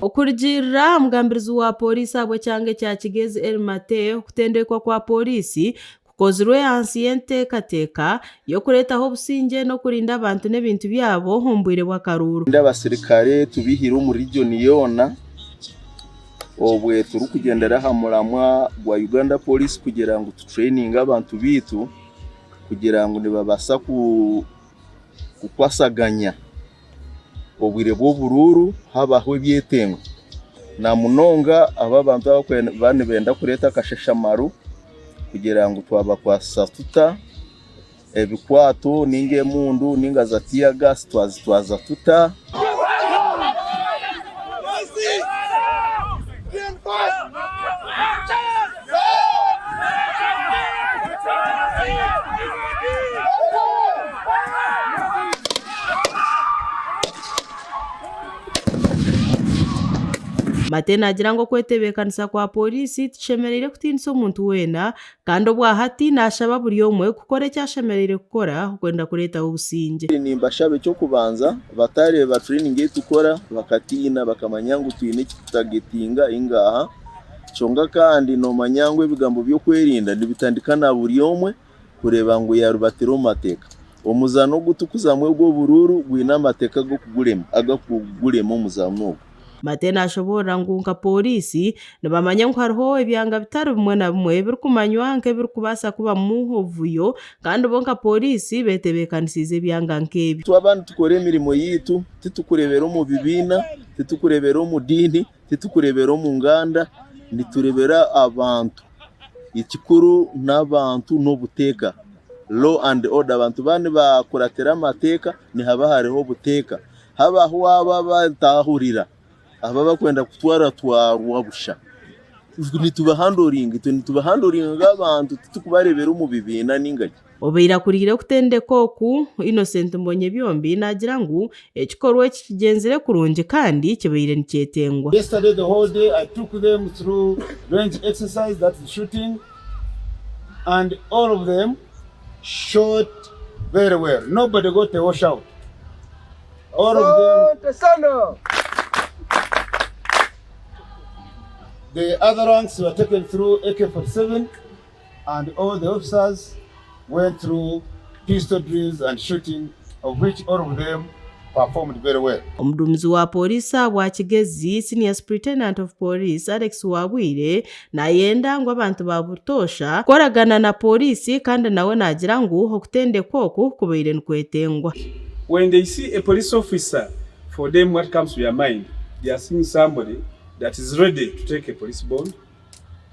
Okurugiirira aha mugambirizi wa Pooriisi ahabw'ekyanga ekya Kigezi Elly Mate, okutendekwa kwa Pooriisi kukozirwe ahansi y'enteekateeka y'okureetaho obusingye n'okurinda abantu n'ebintu byabo omu bwire bw'akaruuru. Kandi abasirikare tubaihire omu region yoona obwe turikugyendera aha muramwa gwa Uganda Police kugira ngu tutureyininge abantu baitu kugira ngu nibabaasa kukwasaganya obwire bw'oburuuru habaho ebyetengo na munonga aba abantu abarikuba nibenda kureeta akashashamaru kugira ngu twabakwasisa tuta ebikwato ninga emundu ninga za tiyagasi twazitwaza tuta. Mate naagira ngu okwetebeekanisa kwa Pooriisi tikishemereire kutiinisa omuntu weena kandi obwahati naashaba buri omwe kukora eki ashemereire kukora okwenda kureetaho obusingye. Nimbashaba eky'okubanza batareeba training ei tukora bakatiina bakamanya ngu twine eki tutagetinga ingaha kyonka kandi nomanya ngu ebigambo by'okwerinda nibitandika na buri omwe kureeba ngu yarubatira omu mateeka. Omuzaano ogu turikuzamu ogw'oburuuru gwine amateeka ag'okugurema omuzaano ogu. Mate nashoboorora ngu nka Pooriisi nibamanya ngu hariho ebyanga bitari bimwe na bimwe ebirikumanywa nk'ebirikubaasa kubamu obuvuyo kandi bo nka Pooriisi betebeekanisiize ebyanga nk'ebyo. Twaba nitukora emirimo yaitu, titukureebera omu bibiina, titukureebera omu diini, titukureebera omu nganda, nitureebera abantu. Ekikuru n'abantu n'obuteeka, law and order, abantu baaba nibakuratira amateeka nihaba hariho obuteeka. Habaho abo abatahurira, abo abarikwenda kutwaratwarwa busha, nitubahandoringa, itwe nitubahandoringa nk'abantu titukubareebera omu bibiina nainga ki. Obaire akuriire okutendeka oku, Innocent Mbonyebyombi naagira ngu ekikorwa eki kigyenzire kurungi kandi kibaire nikyetengwa. Yesterday the whole day I took them through range exercise that is shooting and all of them shot very well nobody got a wash out all of them the other ranks were taken through AK-47 and all the officers went through pistol drills and shooting of which all of them performed very well. Omuduumizi wa Pooriisi ahabwa Kigezi, Senior Superintendent of Police, Alex Wabwire nayenda ngu abantu ba butoosha kukoragana na Pooriisi kandi nawe naagira ngu okutendekwa oku kubaire nikwetengwa. When they see a police officer for them what comes to their mind they are seeing somebody that is ready to take a police bond,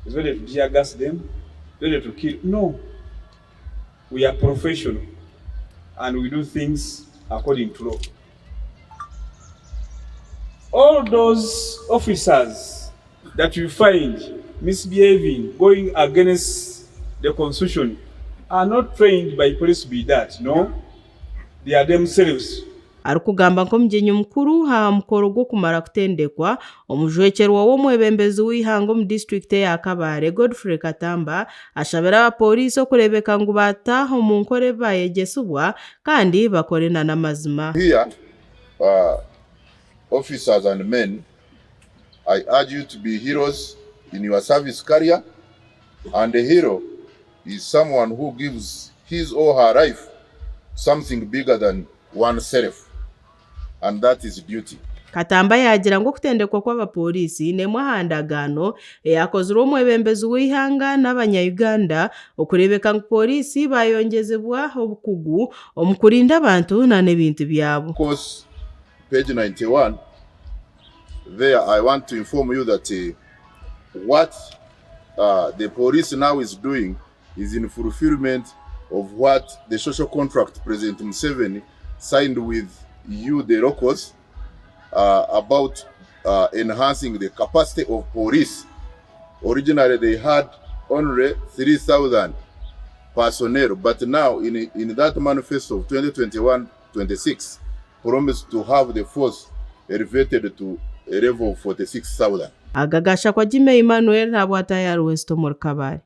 is ready to tear gas them, ready to kill. No, we are professional and we do things according to law. All those officers that you find misbehaving, going against the constitution are not trained by police to be that, no, they are themselves. Arikugamba nk'omugyenyi mukuru aha mukoro gw'okumara kutendekwa, omujwekyerwa w'omwebembezi w'eihanga omu disiturikiti eya Kabale, Godfrey Katamba ashabire abapooriisi okureebeka ngu baata omu nkora ebi baayegyesibwa kandi bakore n'amazima. Here, officers and men, I urge you to be heroes in your service career and a hero is someone who gives his or her life something bigger than oneself and that is duty. Katamba yaagira ngu okutendekwa kw'abapooriisi n'emwe aha ndagaano eyakozirwe omwebembezi w'eihanga n'abanya Uganda okureebeka ngu pooriisi baayongyezibwa obukugu omu kurinda abantu n'ebintu byabo. Course page 91 there I want to inform you that what the police now is doing is in fulfillment of what the social contract President Museveni signed with you the locals about enhancing the capacity of police. Originally they had only 3,000 personnel, but now in that manifesto of 2021-26 promised to have the force elevated to a level of 46,000. Aga gashakwa Jimmy Emmanuel ahabwa Tayari West omuri Kabale.